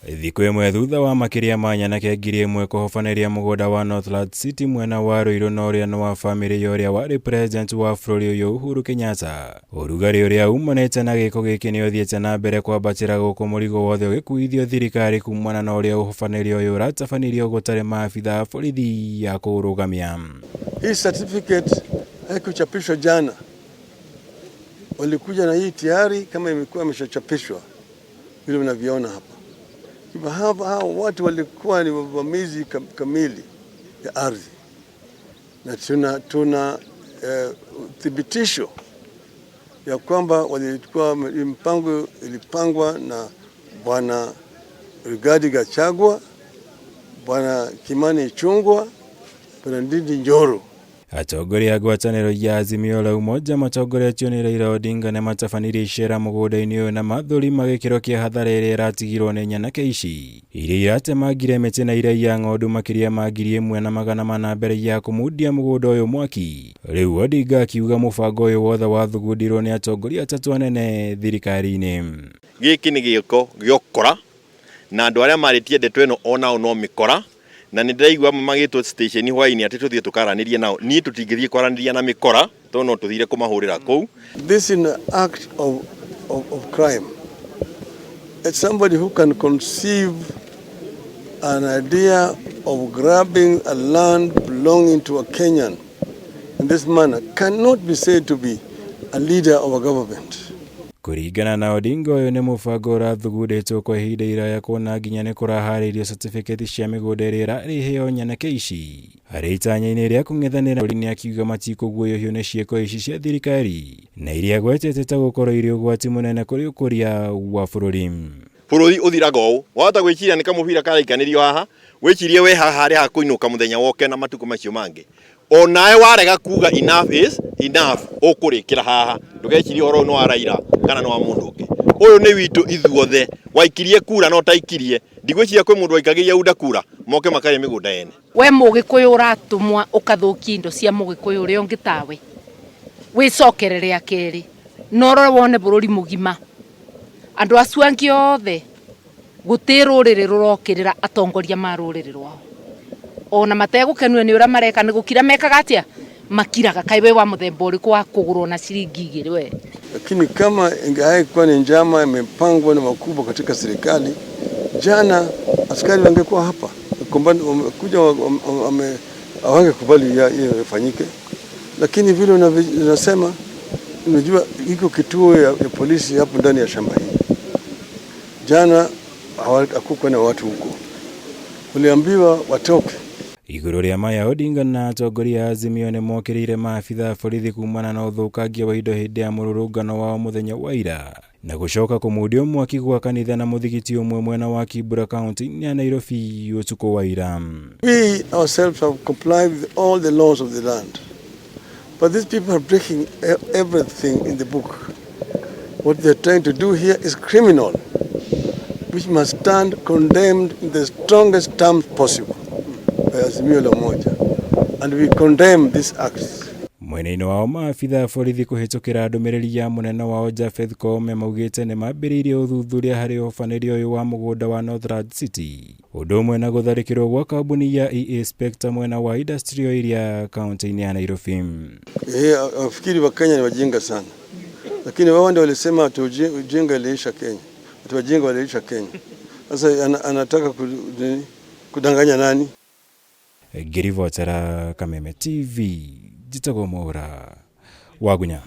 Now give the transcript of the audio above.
Thikũ ĩmwe thutha wa makĩria ma nyanake 1000 kũhobanĩria mũgũnda wa Northlands City mwena wa Ruiru na ũrĩa nĩ wa bamĩrĩ ya ũrĩa warĩ president wa bũrũri ũyũ Uhuru Kenyatta. Ũrugarĩ ũrĩa umanĩte na gĩko gĩkĩ nĩ ũthiĩte na mbere kwambatĩra gũkũ mũrigo wothe ũgĩkuithio thirikari kumana na ũrĩa ũhobanĩrio ũyũ ũratabanirio gũtarĩ maabitha a borithi a kũũrũgamia. Hii certificate haikuchapishwa jana, walikuja na hii tayari kama imekuwa imeshachapishwa vile mnavyoona hapa. Hivyo hapa hao watu walikuwa ni wavamizi kamili ya ardhi, na tuna thibitisho ya kwamba walikuwa mpango ilipangwa na Bwana Rigathi Gachagua, Bwana Kimani Ichung'wah, Bwana Ndindi Nyoro. Atongoria a ngwatanĩro ya Azimio la Umoja matongoretio nĩ Raila Odinga nĩ matabanirie icera mũgũnda-inĩ ũyũ na mathũrima gĩkĩro kĩa hathara ĩrĩa ĩratigirwo nĩ nyanake ici iria iratemangire mĩtĩ na iraiya ng'ondu makĩria ma 1400 mbere ya kũmundia mũgũnda ũyũ mwaki. Rĩu Odinga akiuga mũbango ũyũ wothe wathugundirwo nĩ atongoria atatũ anene thirikari-inĩ. Gĩkĩ nĩ gĩko gĩa ũkora na andũ arĩa marĩtie ndeto ĩno onao no mĩkora, na nĩ ndĩraigua amwe magĩtwo station hwainĩ atĩ tũthiĩ tũkaranĩrie nao. Niĩ tũtingĩthiĩ kwaranĩria na mĩkora tondũ no tũthire kũmahũrĩra kũu. This is an act of crime. It's somebody who can conceive an idea of grabbing a land belonging to a Kenyan in this manner cannot be said to be a leader of a government. Kũringana na Odinga ũyũ nĩ mũbango ũrathugundĩtwo kwa ihinda iraya kuona nginya nĩ kũraharĩirio certificate cia mĩgũnda ĩrĩa ĩrarĩheo nyanake ici. Harĩ itanya-inĩ rĩa kũng'ethanĩra nĩ akiuga matikũguoyohio nĩ ciĩko ici cia thirikari na iria agwetete ta gũkorwo irĩ ũgwati mũnene kũrĩ ũkũria wa bũrũri. Bũrũri ũthiraga ũũ, wahota gwĩciria nĩ kamũbira karaikanĩrio haha, wĩcirie we haha harĩ ha kũinũka mũthenya woke na matukũ macio mangĩ. Onawe warega kuga enough is enough, ũkũrĩkĩra haha. Ndũgecirie ũhoro ũyũ nĩ wa Raila kana nĩ wa mũndũ ũngĩ. Ũyũ nĩ witũ ithuothe. Waikirie kura na ũtaikirie. Ndigwĩciria kwĩ mũndũ waikagĩria UDA kura moke makarĩa mĩgũnda yene. We mũgĩkũyũ ũratũmwa ũkathũkia indo cia mũgĩkũyũ ũrĩa ũngĩ tawe, wĩcokere rĩa kerĩ na ũrore wone bũrũri mũgima andũ acio angĩ othe gũtĩ rũrĩrĩ rũrokĩrĩra atongoria ma rũrĩrĩ rwao ona mategũkenio nĩ ũrĩa mareka nĩ gũkira mekaga atĩa makiraga. Kaĩ we wa mũthemba ũrĩkũ wa kũgũrwo na ciringi 2 we? Lakini kama haikuwa ni njama imepangwa na wakubwa katika serikali, jana askari wangekuwa hapa kuja, hawangekubali hiyo ifanyike. Lakini vile unasema, unajua iko kituo ya polisi hapo ndani ya shamba hii. Jana hakukuwa na watu huko, waliambiwa watoke. Igũrũ rĩa maya Odinga na atongoria a Azimio nĩ mokĩrĩire maabitha a borithi kumana na ũthũkangia wa indo hĩndĩ ya mũrũrũngano wao mũthenya wa ira na gũcoka kũmundio mwaki gwa kanitha na mũthigiti ũmwe mwena wa Kibra kaunti-inĩ ya Nairobi ũtukũ wa ira. We ourselves have complied with all the laws of the land. But these people are breaking everything in the book. What they're trying to do here is criminal, which must stand condemned in the strongest terms possible by Azimio la Umoja. And we condemn these acts. Mwena-inĩ wao maabitha a borithi kũhĩtũkĩra ndũmĩrĩri ya mũnene wao Japheth Koome maugĩte nĩ mambĩrĩirie ũthuthuria harĩ ũhobanĩrio ũyũ wa mũgũnda wa Northlands City ũndũ ũmwe na gũtharĩkĩrwo gwa kambuni ya EA Spectre mwena wa industrial area kaunti-inĩ ya Nairobi. Wafikiri wa Kenya ni wajinga sana, lakini wao ndio walisema ati ujinga iliisha Kenya, ati wajinga waliisha Kenya. Sasa anataka kudanganya nani? Ngĩribotera Kameme TV, njĩtagwo Mwaura Wagunya.